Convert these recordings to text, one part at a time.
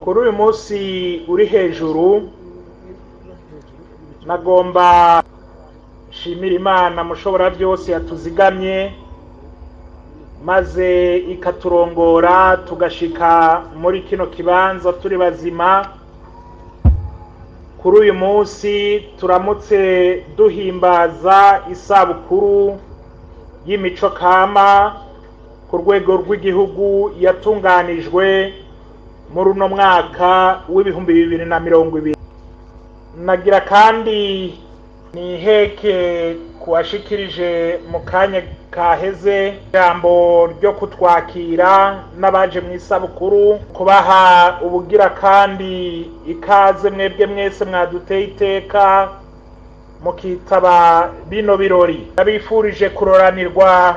Kuri uyu munsi uri hejuru nagomba nshimira Imana mushobora byose yatuzigamye maze ikaturongora tugashika muri kino kibanza turi bazima. Kuri uyu munsi turamutse duhimbaza isabukuru y'imico kama ku rwego rw'igihugu yatunganijwe muri uno mwaka w'2020. Nagira kandi niheke kuwashikirije mu kanya kaheze ijambo ryo kutwakira n'abaje mu isabukuru, kubaha ubugira kandi ikaze mwebwe mwese mwaduteye iteka mukitaba bino birori. Ndabifurije kuroranirwa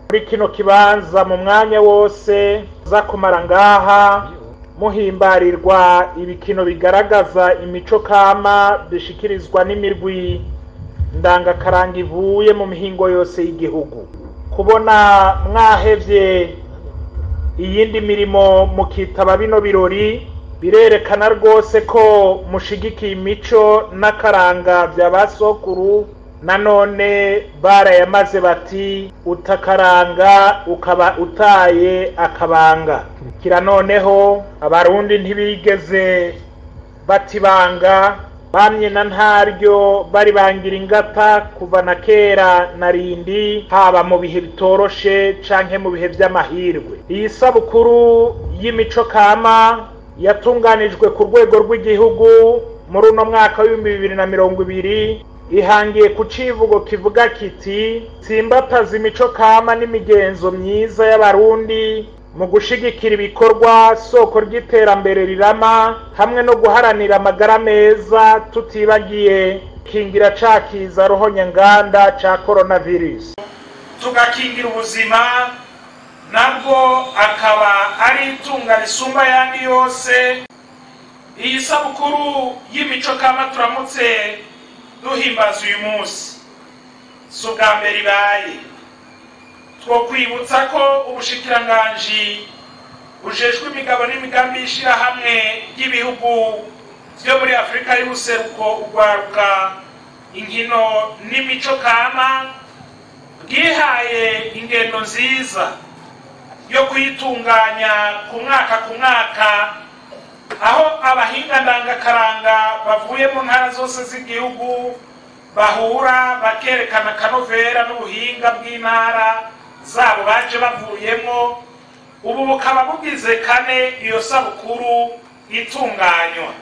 muri kino kibanza mu mwanya wose za kumara ngaha muhimbarirwa ibikino bigaragaza imico kama bishikirizwa n'imirwi ndangakaranga ivuye mu mihingo yose y'igihugu. Kubona mwahevye iyindi mirimo mukitaba bino birori birerekana rwose ko mushigikiye imico n'akaranga bya basokuru. Nanone barayamaze bati utakaranga ukaba utaye akabanga. Kira noneho abarundi ntibigeze batibanga, bamye na ntaryo bari bangira ingata kuva na kera na rindi, haba mu bihe bitoroshe canke mu bihe vy'amahirwe. Iyi sabukuru y'imico kama yatunganijwe ku rwego rw'igihugu muri uno mwaka w'2020 ihangiye ku civugo kivuga kiti tsimbataza imico kama n'imigenzo myiza y'abarundi mu gushigikira ibikorwa soko ry'iterambere rirama hamwe no guharanira amagara meza, tutibagiye kingira ca kiza ruhonyanganda ca coronavirus. Tugakingira ubuzima nabwo akaba ari itunga risumba yandi yose. Iyi sabukuru y'imico kama turamutse duhimbaza uyu munsi si ubwa mbere ibaye. Twokwibutsa ko ubushikiranganji bujejwe imigabo n'imigambi y'ishirahamwe ry'ibihugu vyo muri Afrika y'ubuseruko, urwaruka, inkino n'imico kama bwihaye ingendo nziza yo kuyitunganya ku mwaka ku mwaka, aho abahinga ndangakaranga bavuye mu ntara zose z'igihugu bahura bakerekana akanovera n'ubuhinga bw'intara zabo baje bavuyemo. Ubu bukaba bugize kane iyo sabukuru itunganywa.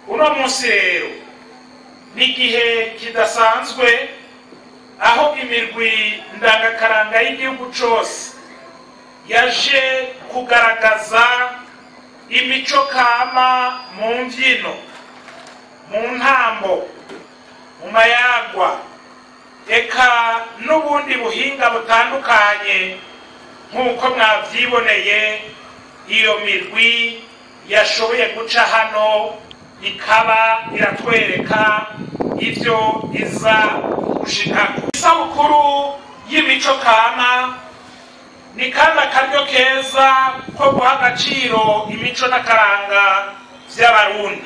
Uno munsi rero ni igihe kidasanzwe aho imirwi ndangakaranga y'igihugu cose yaje kugaragaza imico kama mu mbyino, mu ntambo, mu mayagwa, eka n'ubundi buhinga butandukanye. Nk'uko mwavyiboneye, iyo mirwi yashoboye guca hano ikaba iratwereka ivyo iza gushikako. Isabukuru y'imico kama ni kandi akaryo keza ko guha agaciro imico n'akaranga vy'abarundi,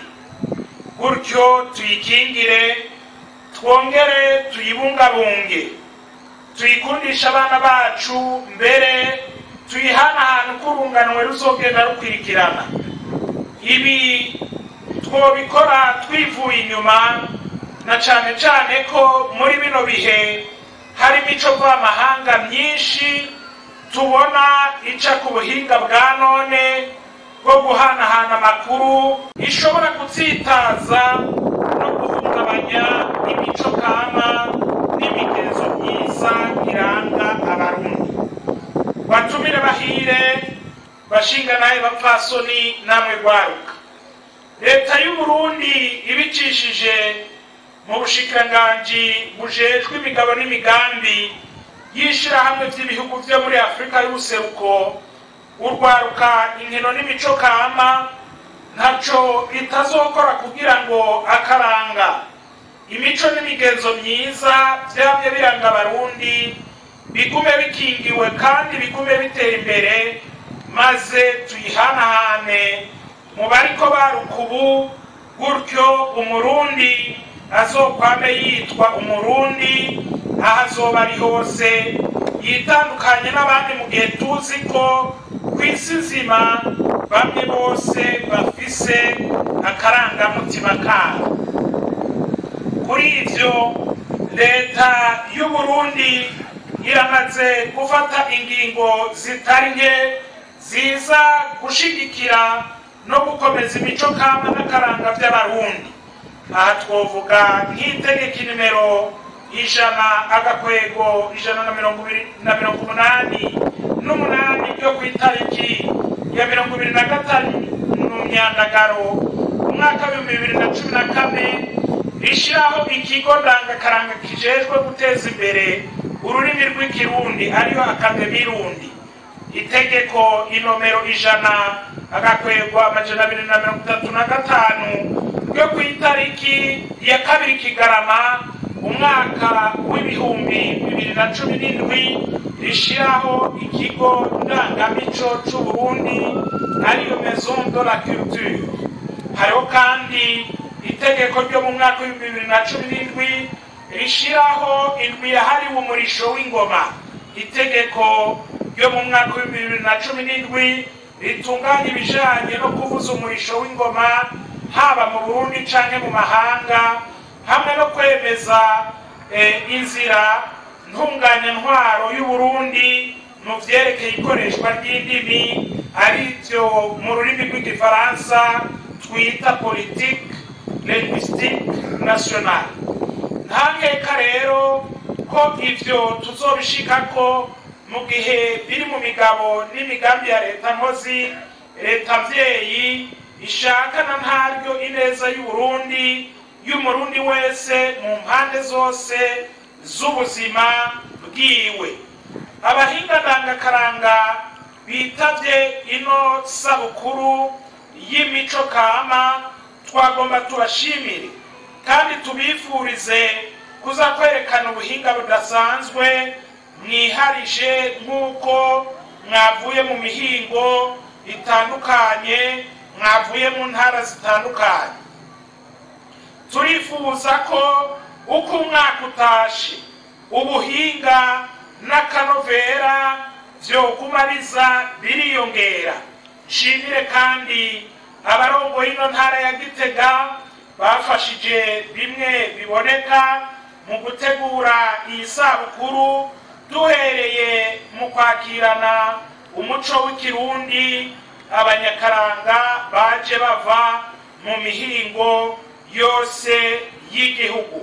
gutyo tuyikingire, twongere tuyibungabunge, tuyikundisha abana bacu, mbere tuyihanahana uko urunganwe ruzogenda rukwirikirana. Ibi twobikora twivuye inyuma, na cane cane ko muri bino bihe hari imico mvamahanga myinshi tubona ica ku buhinga bwa none bwo guhanahana amakuru, ishobora gutsitaza no guhungabanya imico kama n'imigenzo myiza iranga abarundi. Batumire bahire, bashinga naye bapfasoni namwe rwaruka, leta y'u Burundi ibicishije mu bushikiranganji bujejwe imigabo n'imigambi y'ishirahamwe vy'ibihugu vyo muri Afrika y'ubuseruko, urwaruka, inkino n'imico kama ntaco itazokora kugira ngo akaranga, imico n'imigenzo myiza vyamye biranga abarundi bigume bikingiwe kandi bigume bitera imbere, maze tuyihanahane mu bariko baruka ubu, gutyo Umurundi azokwame yitwa Umurundi aho azoba ari hose, yitandukanye n'abandi, mu gihe tuzi ko kw'isi nzima bamwe bose bafise akarangamutima kabo. Kuri ivyo, Leta y'Uburundi iramaze gufata ingingo zitari nke ziza gushigikira no gukomeza imico kama n'akaranga vy'Abarundi. Aha twovuga nk'itegeko nimero 100/188 ryo kw'itariki ya 25 Myandagaro umwaka w'2014, rishiraho ikigo ndangakaranga kijejwe guteza imbere ururimi rw'Ikirundi, ariyo Académie Rundi. Itegeko inomero 100/235 ryo ku itariki ya 2 Kigarama umwaka w'2017 rishiraho ikigo ndangamico c'Uburundi, ariyo Maison de la Culture. Hariho kandi itegeko ryo mu mwaka w'2017 rishiraho indwi yahariwe umurisho w'ingoma, itegeko ryo mu mwaka w'2017 ritunganya ibijanye no kuvuza umurisho w'ingoma haba mu Burundi canke mu mahanga, hamwe no kwemeza inzira ntunganyantwaro y'Uburundi mu vyerekeye ikoreshwa ry'indimi, arivyo mu rurimi rw'Igifaransa twita politique linguistique nationale. Nta nkeka rero ko ivyo tuzobishikako mu gihe biri mu migabo n'imigambi ya leta nkozi, leta mvyeyi ishaka na ntaryo ineza y'Uburundi, y'Umurundi wese mu mpande zose z'ubuzima bwiwe. Abahinga ndangakaranga bitavye ino sabukuru y'imico kama, twagomba tubashimire kandi tubifurize kuza kwerekana ubuhinga budasanzwe mwiharije, nk'uko mwavuye mu mihingo itandukanye, mwavuye mu ntara zitandukanye. Turifuza ko uko umwaka utashe ubuhinga n'akanovera vyoguma biza biriyongera. Nshimire kandi abarongoye ino ntara ya Gitega bafashije bimwe biboneka mu gutegura iyi sabukuru, duhereye mu kwakirana umuco w'Ikirundi abanyakaranga baje bava mu mihingo yose y'igihugu.